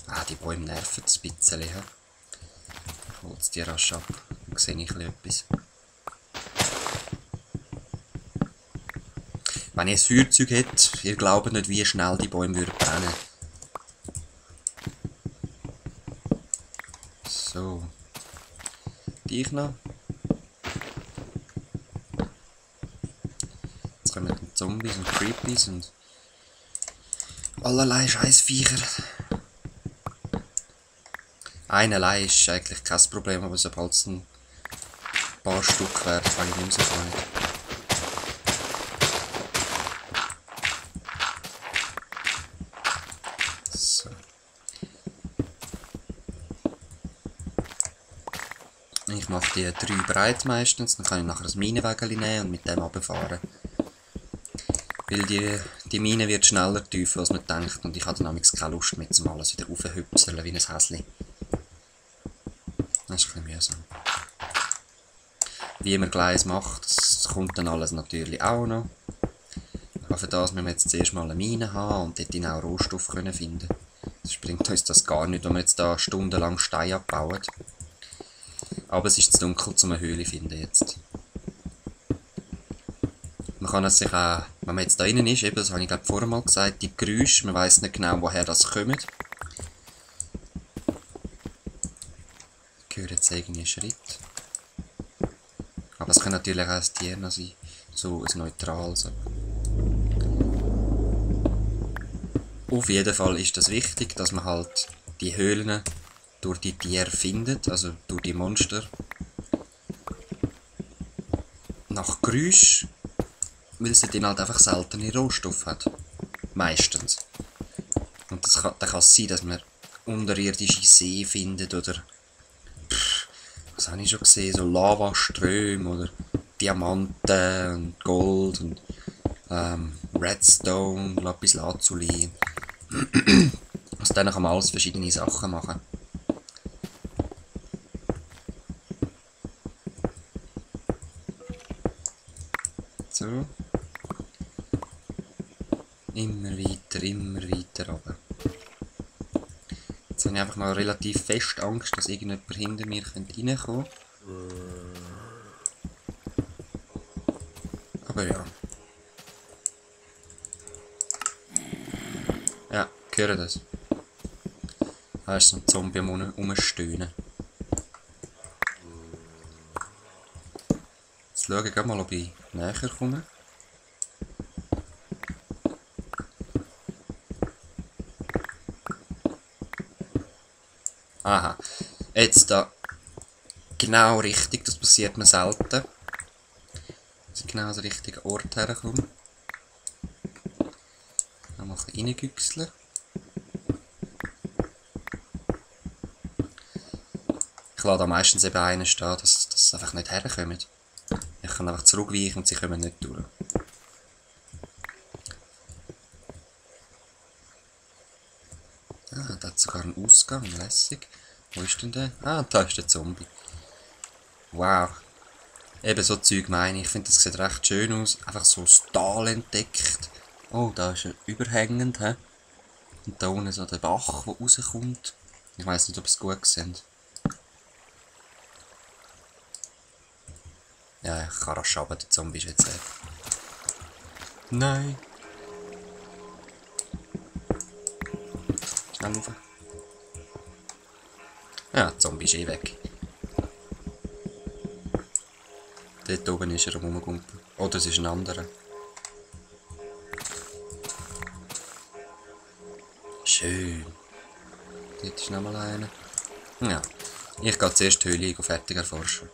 Ah, die Bäume nerven ein bisschen. He? Ich hole die rasch ab. Dann sehe ich etwas. Wenn ich ein Feuerzeug hätte, ihr glaubt nicht, wie schnell die Bäume würden brennen. So. Dich noch. Jetzt kommen die Zombies und Creepies und allerlei Scheißviecher. Ein allein ist eigentlich kein Problem, aber sobald es ein paar Stück werden, kann ich nicht mehr so Freude. So. Ich mache die 3 breit meistens, dann kann ich nachher das Minenwägeli nehmen und mit dem runterfahren. Weil die Mine wird schneller tiefer als man denkt und ich habe dann nämlich keine Lust mehr zum alles wieder raufhüpseln wie ein Häsli. Das ist ein bisschen mühsam. Wie man Gleis macht, das kommt dann alles natürlich auch noch. Aber für das müssen wir jetzt zuerst mal eine Mine haben und dort auch Rohstoff können finden. Das bringt uns das gar nicht, wenn wir jetzt da stundenlang Steine abbauen. Aber es ist zu dunkel, um eine Höhle zu finden jetzt. Man kann es sich auch, wenn man jetzt da drinnen ist, eben, das habe ich glaube vorher mal gesagt, die Geräusche, man weiss nicht genau, woher das kommt. Ich höre jetzt irgendwie einen Schritt. Aber es kann natürlich auch ein Tier sein, so ein neutrales. Auf jeden Fall ist das wichtig, dass man halt die Höhlen durch die Tiere findet, also durch die Monster. Nach Geräusch, weil es dann halt einfach seltene Rohstoffe hat. Meistens. Und dann kann es sein, dass man unterirdische See findet oder was habe ich schon gesehen, so Lavaströme oder Diamanten und Gold und Redstone, Lapislazuli. Aus denen kann man alles verschiedene Sachen machen. So. Immer weiter runter. Jetzt habe ich einfach mal relativ fest Angst, dass irgendjemand hinter mir reinkommen könnte. Aber ja. Ja, höre das. Da ist so ein Zombie am Rumstöhnen. Jetzt schaue ich mal, ob ich näher komme. Aha. Jetzt da. Genau richtig, das passiert mir selten. Dass ich genau an den richtigen Ort herkomme. Dann mal reingüchseln. Ich lasse da meistens eben einen stehen, dass sie einfach nicht herkommen. Ich kann einfach zurückweichen und sie kommen nicht durch. Ah, da hat sogar einen Ausgang, lässig. Wo ist denn der? Ah, da ist der Zombie. Wow. Eben so Zeug meine ich. Ich finde, das sieht recht schön aus. Einfach so das Tal entdeckt. Oh, da ist er überhängend. He? Und da unten so der Bach, der rauskommt. Ich weiss nicht, ob es gut sieht. Ja, ich kann rasch runter, der Zombie ist jetzt weg. Nein. Schnell rauf. Ja, der Zombie ist eh weg. Dort oben ist er am Rumgumpeln. Oder es ist ein anderer. Schön. Dort ist nochmal einer. Ja. Ich gehe zuerst die Höhle fertig erforschen.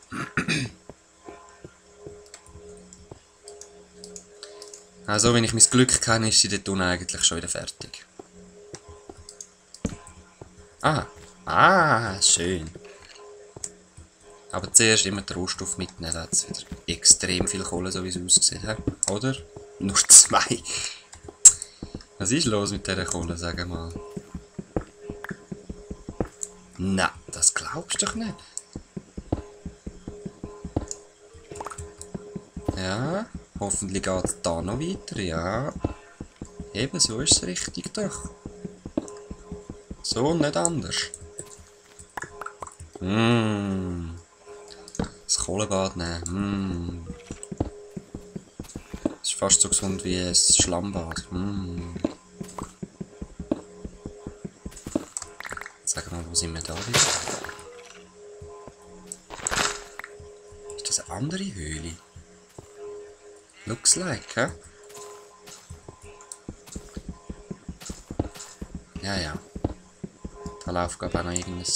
Also, wenn ich mein Glück kenne, ist sie dort unten eigentlich schon wieder fertig. Ah. Ah, schön. Aber zuerst immer den Rohstoff mitnehmen, da hat es wieder extrem viel Kohle, so wie es aussieht. He? Oder? Nur 2. Was ist los mit dieser Kohle, sag mal? Nein, das glaubst du doch nicht. Ja, hoffentlich geht es da noch weiter, ja. Eben, so ist es richtig doch. So und nicht anders. Das Kohlenbad nehmen. Das ist fast so gesund wie ein Schlammbad. Sag mal, wo sind wir da wieder? Ist das eine andere Höhle? Looks like, hä? Ja, ja. Da läuft glaube ich auch noch irgendein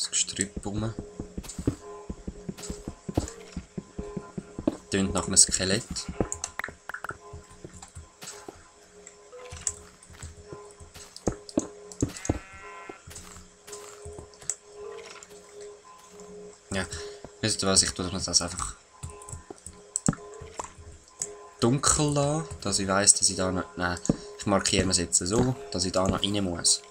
Gestrüpp rum. Tönt nach einem Skelett. Ja, wisst ihr was, ich tue das einfach dunkel lassen, dass ich weiss, dass ich da noch... Nein, ich markiere es jetzt so, dass ich da noch rein muss.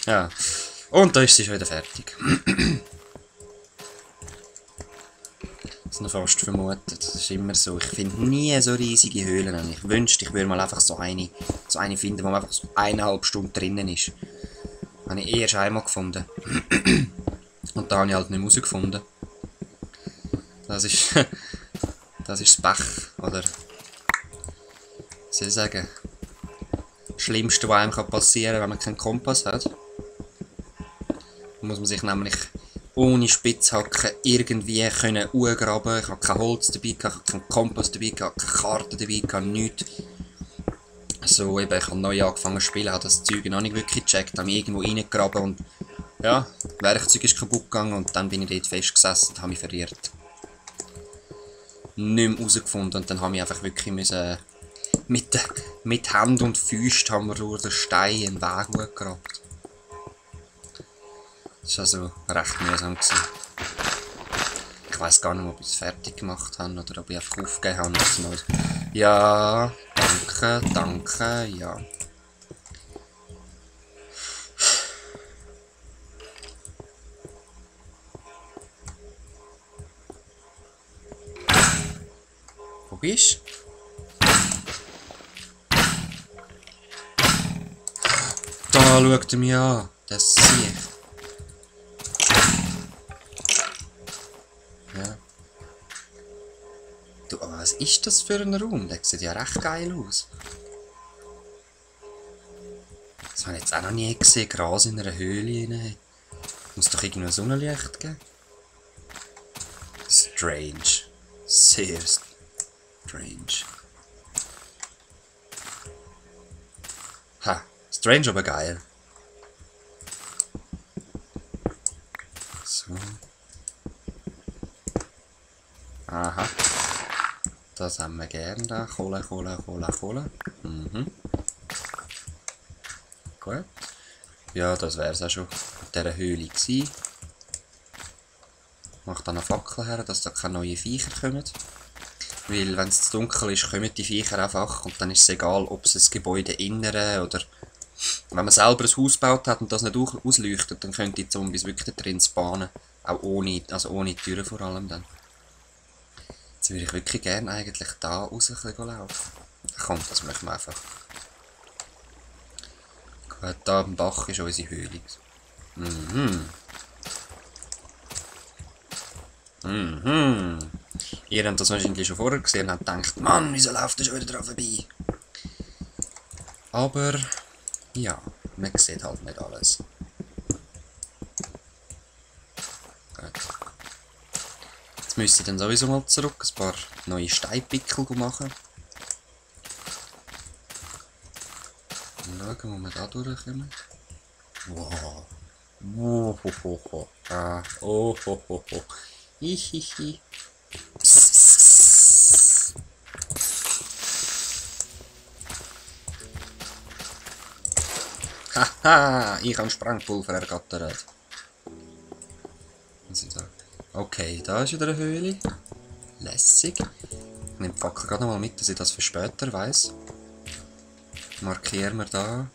Ja, und da ist sie schon wieder fertig. Das ist noch fast vermutet, das ist immer so. Ich finde nie so riesige Höhlen. Ich wünschte, ich würde mal einfach so eine finden, wo man einfach so 1,5 Stunden drinnen ist. Habe ich erst einmal gefunden. Und da habe ich halt nicht herausgefunden. Das ist das Pech, oder? Was soll ich sagen? Das Schlimmste, was einem passieren kann, wenn man keinen Kompass hat. Da muss man sich nämlich ohne Spitzhacken irgendwie können graben. Ich habe kein Holz dabei, ich habe keinen Kompass dabei, ich habe keine Karte dabei, ich habe nichts. So, eben, ich habe neu angefangen zu spielen, habe das Zeug noch nicht wirklich gecheckt, habe mich irgendwo reingegraben und ja, das Werkzeug ist kaputt gegangen und dann bin ich dort festgesessen und habe mich verirrt. Nicht mehr herausgefunden und dann habe ich einfach wirklich müssen mit Hand und Füßen haben wir durch den Stein einen Weg hochgegrabt. Das war also recht mühsam gewesen. Ich weiss gar nicht, ob ich es fertig gemacht habe oder ob ich einfach aufgegeben habe. Ja, danke, danke, ja. Wo bist du? Da schaut er mich an, das sehe ich. Ja. Du, aber was ist das für ein Raum? Der sieht ja recht geil aus. Das habe ich jetzt auch noch nie gesehen, Gras in einer Höhle rein. Muss doch irgendwo Sonnenlicht geben. Strange. Sehr strange. Ha, strange, aber geil. So. Aha. Das haben wir gern da. Kohle, Kohle, Kohle, Kohle. Gut. Ja, das wäre es auch schon mit dieser Höhle gewesen. Mach dann eine Fackel her, dass da keine neuen Viecher kommen. Weil, wenn es zu dunkel ist, kommen die Viecher einfach. Und dann ist es egal, ob es ein Gebäude innere oder... Wenn man selber ein Haus gebaut hat und das nicht ausleuchtet, dann können die Zombies wirklich da drin spawnen. Auch ohne Türen vor allem dann. Jetzt würde ich wirklich gerne eigentlich da raus ein bisschen laufen. Komm, das machen wir einfach. Gut, da am Bach ist unsere Höhle. Ihr habt das wahrscheinlich schon vorher gesehen und habt gedacht, Mann, wieso läuft der schon wieder dran vorbei? Aber, ja, man sieht halt nicht alles. Gut. Jetzt müsste ich dann sowieso mal zurück, ein paar neue Steinpickel machen. Und schauen, wo wir da durchkommen. Wow. Oh, ho, ho, ho. Ah, oh, ho, ho, ho. Hihihi. Haha, ich habe Sprengpulver ergattert. Okay, da ist wieder eine Höhle. Lässig. Ich nehme die Fackel gerade noch mal mit, dass ich das für später weiss. Markieren wir da.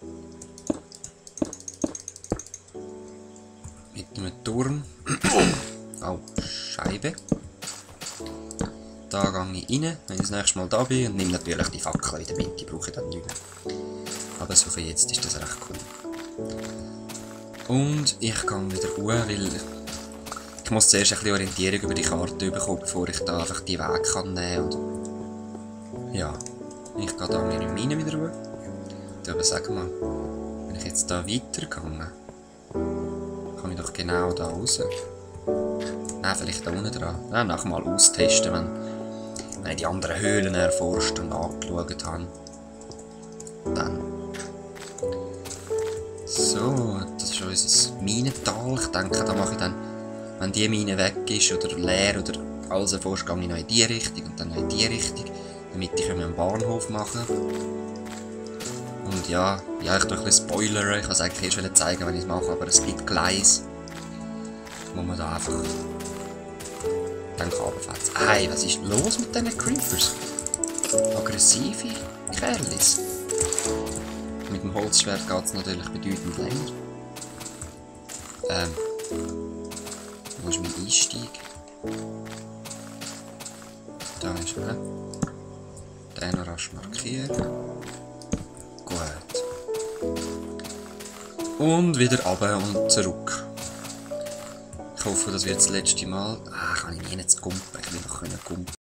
Mit einem Turm. Oh, Scheibe. Da gehe ich rein, wenn ich das nächste Mal da bin, und nehme natürlich die Fackel wieder mit, die brauche ich dann nicht mehr. Aber so für jetzt ist das recht cool. Und ich gehe wieder hoch, weil ich muss zuerst ein bisschen Orientierung über die Karte bekommen, bevor ich da einfach die Weg kann nehmen kann. Ja, ich gehe da meine Mine wieder hoch. Aber sag mal, wenn ich jetzt da weitergehe, kann ich doch genau da raus. Nein, vielleicht da unten dran. Ja, nachher mal austesten, wenn ich die anderen Höhlen erforscht und angeschaut habe. Dann. So, das ist unser Minental. Ich denke, da mache ich dann, wenn die Mine weg ist oder leer oder alles erforscht, gehe ich noch in die Richtung und dann noch in die Richtung, damit ich einen Bahnhof machen kann. Und ja, ich tue ein bisschen spoilern. Ich wollte es eigentlich erst zeigen, wenn ich es mache, aber es gibt Gleise, wo man da einfach dann runterfährt. Hey, was ist los mit diesen Creepers? Aggressive Kerlis. Mit dem Holzschwert geht es natürlich bedeutend länger. Wo ist mein Einstieg? Da ist er. Den noch rasch markieren. Gut. Und wieder runter und zurück. Ich hoffe, das wird das letzte Mal. Kann ich nie zu kumpen. Ich will noch kumpen.